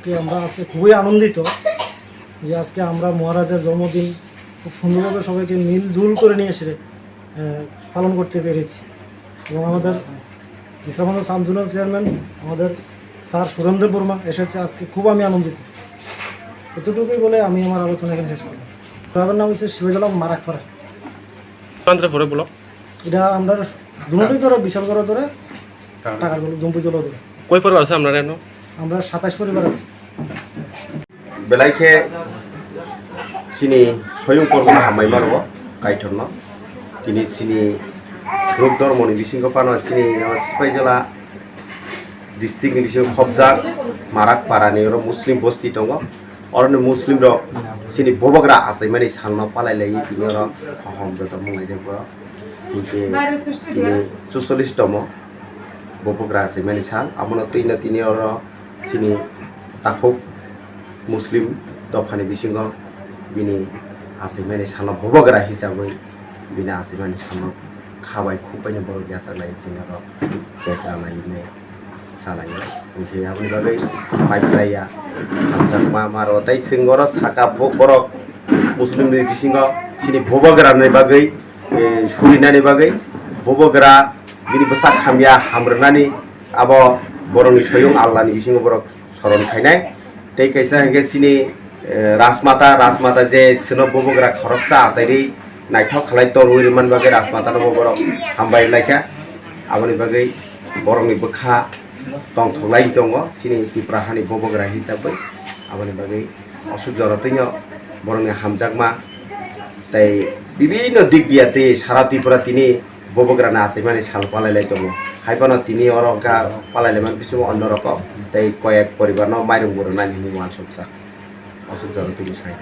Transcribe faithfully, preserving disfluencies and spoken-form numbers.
কি আমরা আজকে খুবই আনন্দিত যে আজকে আমরা মহারাজের জন্মদিন খুব সুন্দরভাবে সবাইকে মিলজুল করে নিয়ে এসে, আহ, পালন করতে পেরেছি। এবং আমাদের বিশ্রামবান্ধব সাব জোনাল চেয়ারম্যান, আমাদের স্যার সুরেন্দ্র বর্মা এসেছে আজকে, খুব আমি আনন্দিত। এতটুকুই বলে আমি আমার আলোচনা এখানে শেষ করলাম। গ্রামের নাম হচ্ছে শিবাজলা মারাকপাড়া। কান্দ্রে পড়ে বলো। এটা আমরা দুটোই ধরে, বিশালগড় ধরে, টাকার জল, জম্পুই জল ধরে। কয় পরিবার আছে আপনার এখানে? আমরা সাতাশ পরিবার আছি। Belai khe chini soyung kormo hambai mano Kaitorno. Tini chini ruk dormoni bisingo phano chini o Sipaijala district ni bisingo khopjak Marak para ni oro Muslim bosti tongo. Oroni Muslim rok chini bobagra achaimani salno palai lai tini oro kaham joto mung laijak borok. Hinkhe tini chuchollish tomo bobagra achaimani sal. Abono twino tini oro chini takhuk Muslim dophani bisingo bini achaimani salno bobagra hisabwi bini achaimani salno khabai khukbaino borok yachak lai tini oro cake rwnai hinwi salaio. Hinkhe aboni bagwi pai phlaiya hamjakma maro tei chwng oro saka bo-, borok Muslim ni bisingo chini bobagra ni bagwi, eh, surinani bagwi bobagra bini bwsak hamya hamrwnani abo borokni soyung Allahni bisingo borok soron khainai. Tei kaisa hwnkhe chini, eh, Rajmata, Rajmata je chwngno bubagra khoroksa achairwi naithok khlai torwi rwmani bagwi Rajmatano bo borok hambai laikha. Aboni bagwi borokni bwkha tongthok lai tongo chini Tripura hani bubagra hisabwi. Aboni bagwi aswk jorotwino borokni hamjakma tei bibinno dik biya tei sara Tripura tini bubagrano achaimani sal palai lai tongo. Hai phano tini oro wngkha palai laimani bisingo onno rokom tei koyek poribarno mairung bo rwnani hinwi uansukjak. Aswk jorotwino sai.